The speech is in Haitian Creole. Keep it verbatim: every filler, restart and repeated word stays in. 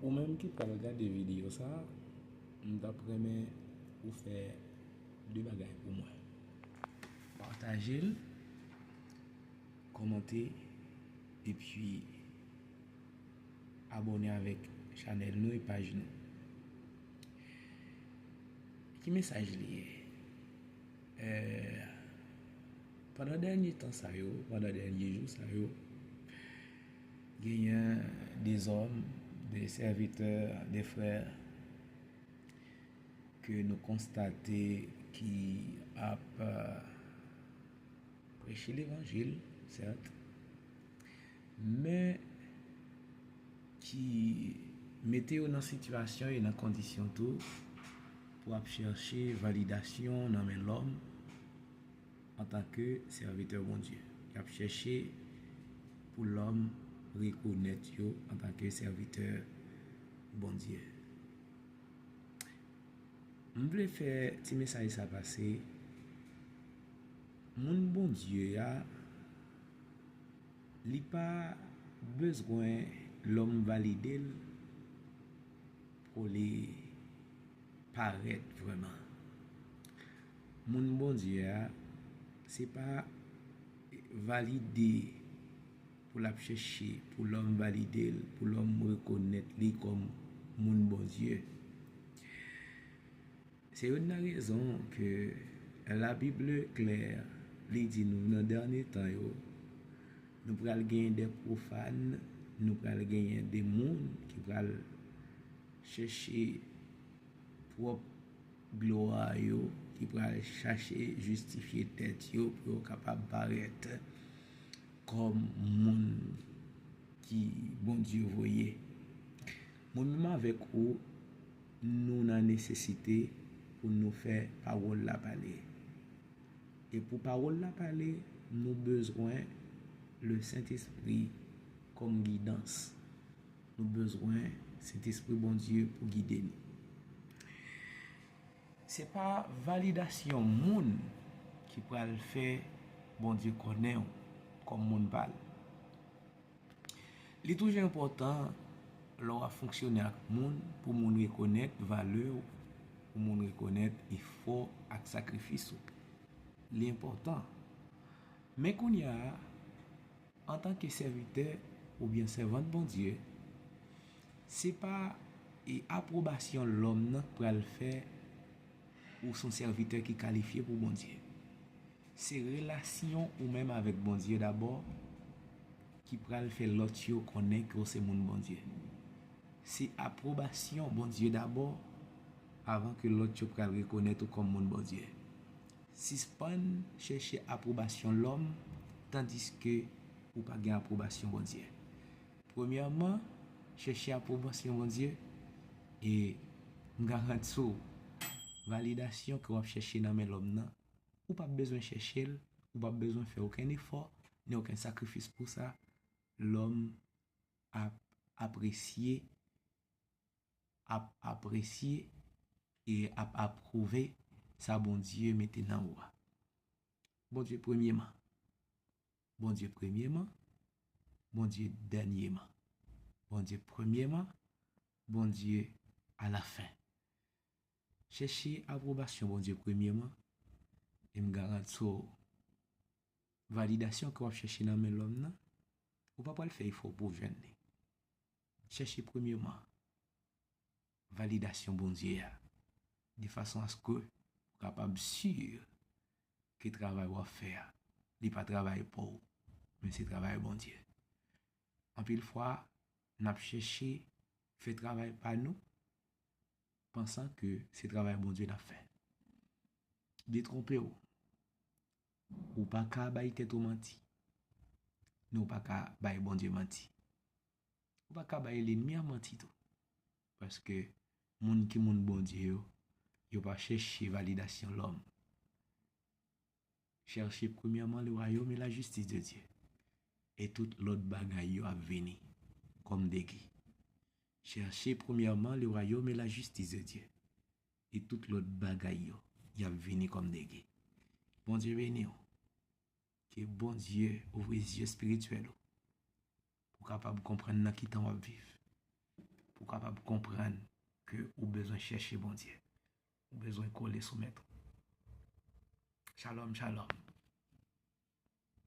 Ou menm ki pral gade videyo sa a, m t ap renmen ou fè de bagay pou mwen. Pataje l, kòmante, epi abòne avèk chanèl nou e paj nou. Ki mesaj li ye? Eh, pandan dènye tan sa yo, pandan dènye jou sa yo, genyen de zòm, de sèvitè, de frè ke nou konstate ki ap, eh, preche levanjil, sèt, men ki mete yo nan sitiyasyon e nan kondisyon tou pou ap chèche validasyon nan men lòm antanke sèvitè Bondye. Y ap chèche pou lòm rekonèt yo antanke sèvitè Bondye. M vle fè ti mesaj sa pase. Moun Bondye a, li pa bezwen lòm valide l pou li parèt vrèman. Moun Bondye a, se pa valide pou l ap chèche pou lòm valide l, pou lòm rekonèt li kòm moun Bondye. Se youn nan rezon ke Labib klè, li di nou nan dènye tan yo, nou pral genyen de pwofàn, nou pral genyen de moun ki pral chèche pwòp glwa yo, ki pral chache jistifye tèt yo pou yo kapab parèt kòm moun ki Bondye voye. Mwen menm avèk ou, nou nan nesesite pou nou fè pawòl la pale. E pou pawòl la pale, nou bezwen le Sentespri kòm gidans. Nou bezwen Sentespri Bondye pou gide nou. Se pa validasyon moun ki pral fè Bondye konnen w kòm moun pa l. Li toujou enpòtan lè w ap fonksyone ak moun pou moun rekonèt valè w, pou moun rekonèt efò ak sakrifis ou. Li enpòtan. Men kounye a, antanke sèvitè oubyen sèvant Bondye, se pa, e, apwobasyon lòm nan k pral fè ou se yon sèvitè ki kalifye pou Bondye. Se relasyon ou menm avèk Bondye dabò ki pral fè lòt yo konnen ke w se moun Bondye. Se apwobasyon Bondye dabò avan ke lòt yo pral rekonèt ou kòm moun Bondye. Sispann chèche apwobasyon lòm, tandiske ou pa gen apwobasyon Bondye. Premyèman, chèche apwobasyon Bondye, e m garanti w, validasyon ke w ap chèche nan men lòm nan, ou p ap bezwen chèche l, ou p ap bezwen fè okenn efò, ni okenn sakrifis pou sa. Lòm ap apresye, ap apresye e ap apwouve sa Bondye mete nan ou a. Bondye premyeman. Bondye premyeman. Bondye dènyeman. Bondye premyeman. Bondye alafen. Chèche apwobasyon Bondye premyeman, e m garanti w, validasyon ke w ap chèche nan men lòm nan, ou pa pral fè efò pou w jwenn li. Chèche premyeman validasyon Bondye a, de fason aske ou kapab si ke travay w ap fè a, li pa travay pa w, men se travay Bondye. Anpil fwa, n ap chèche fè travay pa nou, pansan ke se travay Bondye n ap fè. Detwonpe w. Ou pa ka bay tèt ou manti, ni w pa ka bay Bondye manti. Ou pa ka bay lènmi an manti tou. Paske moun ki moun Bondye yo, yo pa chèche validasyon lòm. Cherchez premièrement le royaume et la justice de Dieu, e tout lòt bagay yo ap vini kòm degi. Cherchez premièrement le royaume et la justice de Dieu, e tout lòt bagay yo, y ap vini kòm degi. Bondye beni w. Ke Bondye ouvri zye espirityèl ou, pou w kapab konprann nan ki tan w ap viv, ou kapab konprann ke ou bezwen chèche Bondye. Ou bezwen kole sou mèt ou. Shalom, shalom.